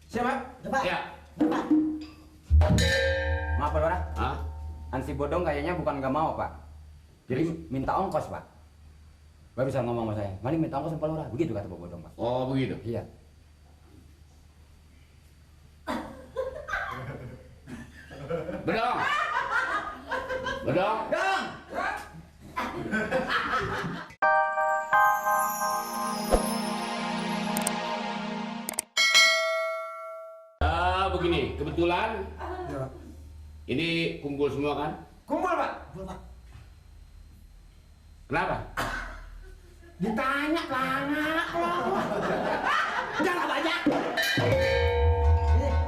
Siapa? Pak. Ya. Pak. Maaf Pak Lurah. Hah? Ansi Bodong kayaknya bukan nggak mau Pak. Jadi minta ongkos Pak. Bapak bisa ngomong sama saya. Mari minta ongkos sama Pak Lurah. Begitu kata Pak Bodong Pak. Oh begitu. Iya. Bedong. Bedong. Dong. Begini, kebetulan Ya, Pak. ini kumpul semua kan? Kumpul Pak. Betul, Pak. Kenapa? Ditanya pelana. Jangan banyak.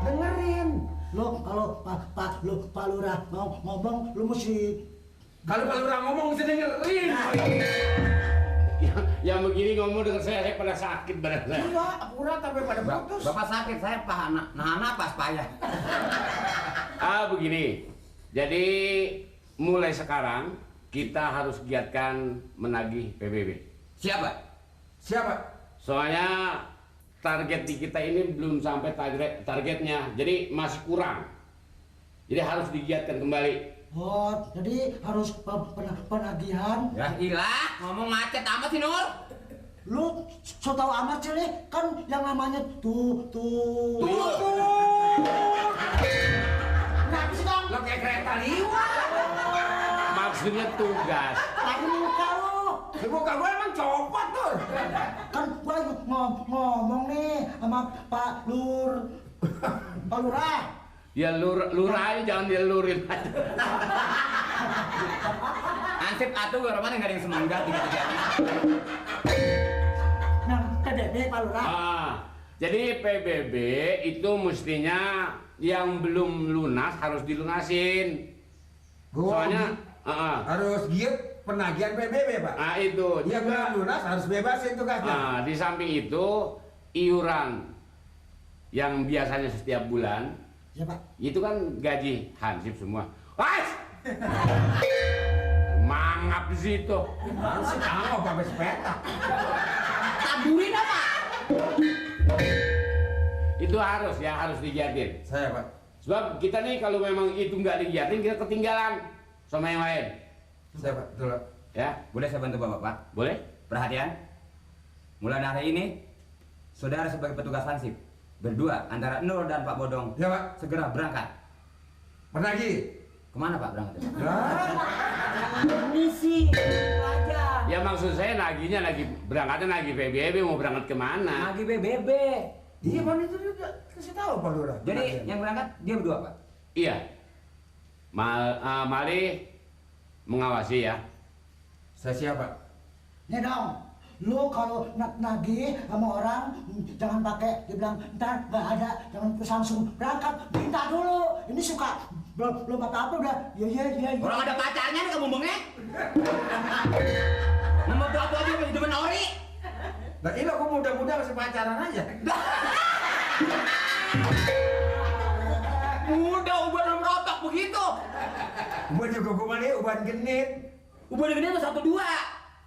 Dengerin. Lo kalau Pak Lurah mau ngomong, lo mesti Kalau Pak Lurah ngomong mesti dengerin. Yang begini ngomong dengan saya pada sakit badan saya. Iya, akurat sampai pada putus. Bapak sakit, saya nahan napas payah. Begini. Jadi mulai sekarang kita harus giatkan menagih PBB. Siapa? Siapa? Soalnya target di kita ini belum sampai targetnya, jadi masih kurang. Jadi harus digiatkan kembali. Oh, jadi harus penagihan. Ya ilah, ngomong macet amat sih Nur. Lu so tau amat sih, Le. Kan yang namanya tuh. Kenapa sih, Dong? Lo kayak kereta liwat. Maksudnya tugas. Lagi muka lu. Muka gue emang copot tuh. Kan gua lagi ngomong nih sama Pak Lurah. Ya lurah aja, jangan dilurin. Ansip atuh gue mana nggak ada yang semangat tiga-tiganya. Nah, PBB Pak Lurah. Jadi PBB itu mestinya yang belum lunas harus dilunasin. Soalnya harus giat penagihan PBB Pak. itu Yang belum lunas harus bebasin tugasnya. di samping itu iuran yang biasanya setiap bulan Ya, Pak. itu kan gaji hansip semua. Mangap di situ. Masih tahu Pak sepeta. Taburin apa? Itu harus digiatin. Saya Pak. Sebab kita nih kalau memang itu nggak digiatin kita ketinggalan sama yang lain. Saya Pak, betul Pak. Ya, Boleh saya bantu Bapak Pak? boleh? Perhatian. Mulai hari ini, saudara sebagai petugas hansip berdua antara Nur dan Pak Bodong Ya Pak. segera berangkat. Penagih. Kemana Pak berangkat? Ini sih aja. Ya maksud saya berangkatnya nagih PBB, mau berangkat kemana? Lagi BBB. Iya Pak, itu juga kasih tahu Pak Lurah. Jadi yang berangkat dia berdua Pak. Iya. Mari mengawasi ya. Saya siapa? Nih dong, lu kalau nagih sama orang jangan pakai dibilang ntar nggak ada, jangan terus langsung berangkat, minta dulu. Ini suka belum apa-apa udah ya. Orang ada pacarnya nih kamu ngomongnya. Ngomong tua-tua aja masih demen ori. Nah ini aku muda-muda masih pacaran aja. Udah uban merotok begitu. Uban juga gue mana uban genit. Uban gede tuh 1 2.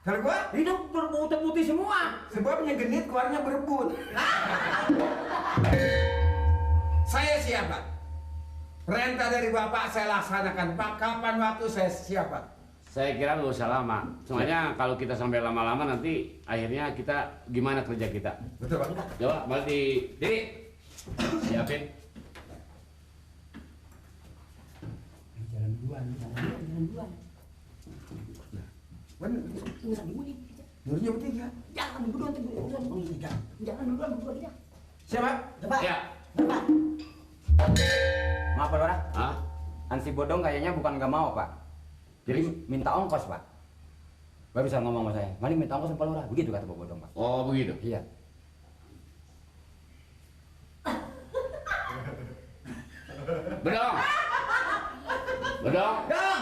Kalau gua Itu berputih-putih semua. sebabnya genit keluarnya berebut. Saya siapa? Perintah dari Bapak saya laksanakan. Pak, kapan waktu saya siapa? Saya kira nggak usah lama. Soalnya kalau kita sampai lama-lama nanti akhirnya kita gimana kerja kita? Betul Pak. Coba balik diri. Siapin. Jalan duluan. Bener. Urusan ibu nih. Nurnya bertiga. Jangan duluan urusan ibu nih. Jangan duluan berdua kita. Siapa? Coba. Ya. Coba. Maaf Pak Lurah. Hah? Ansi Bodong kayaknya bukan nggak mau Pak. Jadi minta ongkos Pak. Bapak bisa ngomong sama saya. Mari minta ongkos sama Pak Lurah. Begitu kata Pak Bodong Pak. Oh begitu. Iya. Bedong. Bedong. Dong.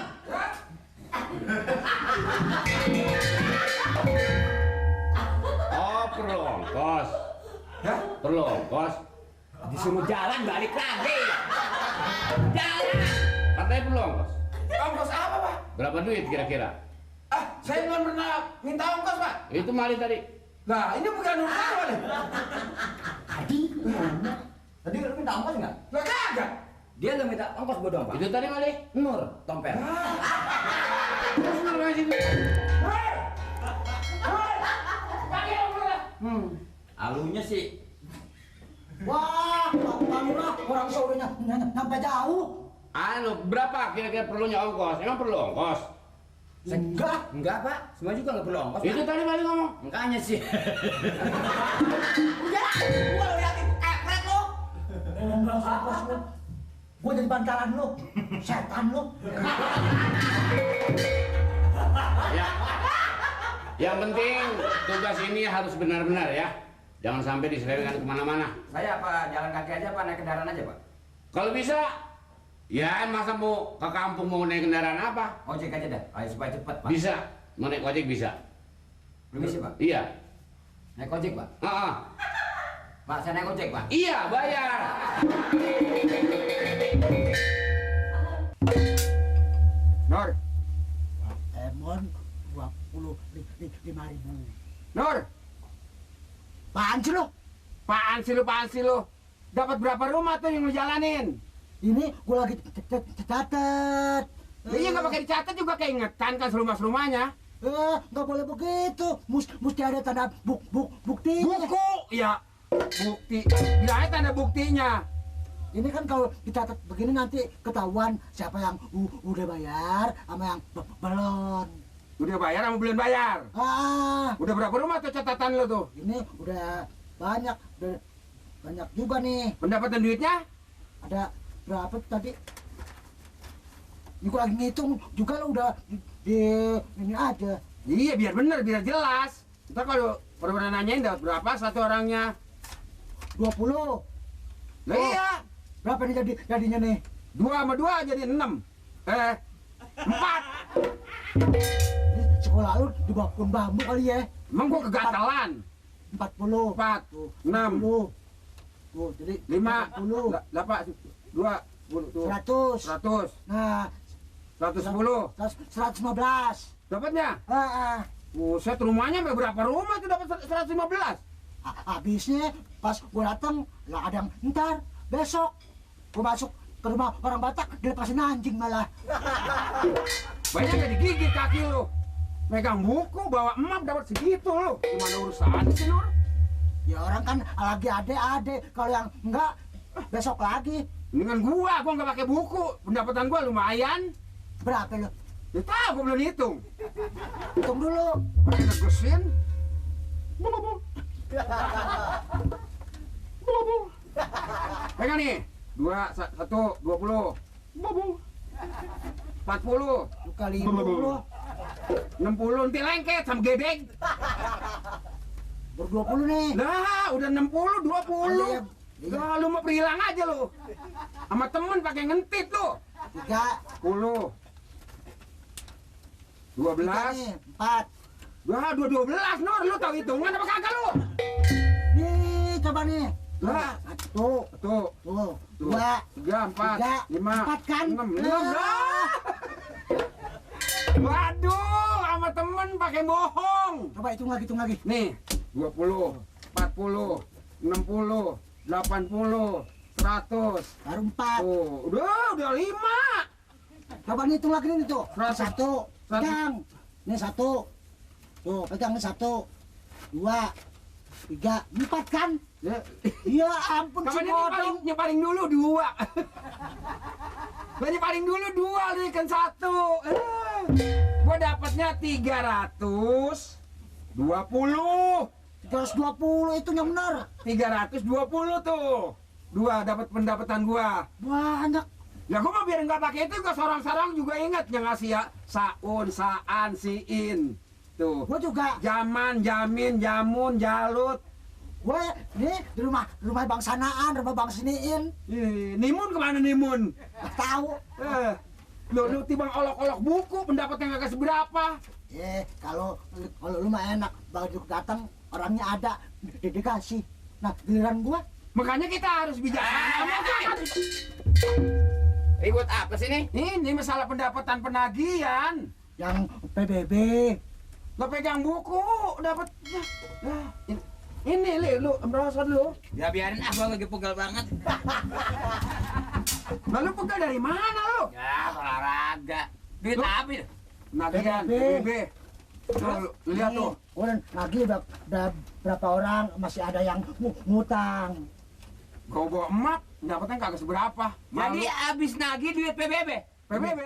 Oh perlu ongkos. Ya? Perlu ongkos. Disuruh jalan balik lagi. Jalan. Katanya perlu ongkos. Ongkos apa Pak? Berapa duit kira-kira? Saya belum pernah minta ongkos Pak. Itu mali tadi. Nah ini bukan ongkos Pak. Tadi Tadi lu minta ongkos nggak? Lah kagak. Dia lu minta ongkos gua dong, Pak. Itu tadi kali. Nur, tompel. Terus lu ngasih gua. Alunya sih. Wah, Pak Lurah, orang sorenya nyampe jauh. Anu, berapa kira-kira perlunya ongkos? Emang perlu ongkos? Enggak, Pak. Semua juga nggak perlu ongkos. Itu tadi kali ngomong. Makanya sih. udah, gua lo liatin kepret lo. Enggak ongkos lo. Gua jadi bantalan lo, setan lo. Ya. Yang penting tugas ini harus benar-benar ya. Jangan sampai diselewengkan kemana-mana. Saya apa jalan kaki aja, Pak, naik kendaraan aja, Pak. Kalau bisa, ya masa mau ke kampung mau naik kendaraan apa? Ojek aja dah, ayo supaya cepet, Pak. Bisa, mau naik ojek bisa. Permisi, Pak. Iya. Naik ojek, Pak. Ah, Pak, saya naik ojek, Pak. iya bayar. Nur, Emon 25.000. Nur, Apaan sih lo? apaan sih lu? Dapat berapa rumah tuh yang lu jalanin? Ini gua lagi catat. Iya nggak pakai dicatat juga keingetan kan rumah-rumahnya. Nggak boleh begitu. Mesti ada tanda bukti. Buku, ya bukti. Bilangnya tanda buktinya. Ini kan kalau dicatat begini nanti ketahuan siapa yang udah bayar sama yang belum. Udah bayar sama belum bayar? Udah berapa rumah tuh catatan lu tuh? Ini udah banyak juga nih. Pendapatan duitnya? Ada berapa tadi? Ini gua lagi ngitung juga lo udah di ini aja. Iya biar bener, biar jelas. Ntar kalau pernah nanyain dapat berapa satu orangnya? 20. Lah iya, Berapa nih jadinya nih? 2 sama 2 jadi 6. 4. Ini sekolah lu di bawah pohon bambu kali ya. Emang gua kegatalan. 40. 4, 6, 10. Tuh, jadi 5, 40. 8, 2, 10 tuh. 100. 100, Nah, 110. 115. Dapatnya? Buset, rumahnya sampai berapa rumah tuh dapat 115? Habisnya pas gua datang lah ada yang ntar besok gua masuk ke rumah orang Batak dilepasin anjing malah. Banyak gak digigit kaki lu? Megang buku, bawa emap dapat segitu lu. Gimana urusan sih, Nur? Ya orang kan lagi ade, kalau yang enggak besok lagi. Mendingan gua nggak pakai buku. Pendapatan gua lumayan. Berapa lo? Ya tahu gua belum hitung. Hitung dulu. Pakai negesin. Pegang nih. 2, 1, 20. 40. Lu kali 20. 60 nanti lengket sama gedeg. Ber 20 nih. Lah, udah 60, 20. Iya. Lah, lu mau perhilang aja lu. Sama temen pakai ngentit lu. 3. 10. 12. Nih, 4. Wah, 12, Nur. Lu tahu hitungan apa kagak lu? Nih, coba nih. Lah, 1. tuh. Tuh, 2. 3, 4, 5, 4 kan? 6. Waduh, sama temen pakai bohong. Coba hitung lagi. Nih, 20, 40, 60, 80, 100. Baru 4. Tuh, udah 5. Coba nih hitung lagi nih tuh. 100. 1. Pegang. Nih 1. Tuh, pegang nih 1. 2. 3. 4 kan? Ya, Ya ampun si kapan ini bodong. nyepaling dulu 2. Lah nyepaling dulu 2, lu ikan 1. Gua dapatnya 320. 320 itu yang benar. 320 tuh. 2 dapat pendapatan gua. Banyak. Ya gua mah biar nggak pakai itu gua sorang-sorang juga ingat yang ngasih ya saun, saan, siin. Tuh. Gua juga. Jaman, jamin, jamun, jalut. Gue nih di rumah Bang Sanaan, rumah Bang Siniin. Nimun kemana Nimun? Nggak tahu. Lu tibang olok-olok buku pendapatnya nggak seberapa. Kalau lu mah enak, Bang Juk datang orangnya ada dikasih. Nah giliran gua Makanya kita harus bijaksana. Ribut apa sih nih? Ini masalah pendapatan penagihan. yang PBB. Lo pegang buku dapat. Ini li, lu merasa lu. Ya biarin ah, gua lagi pegal banget. Lalu pegal dari mana lu? Ya olahraga. Duit Lu- habis. Nagihan, PBB. PBB. Tuh, lu lihat tuh. Udah lagi udah berapa orang masih ada yang ngutang. Kau bawa emak, dapatnya kagak seberapa. Jadi Malu. habis nagih duit PBB. PBB.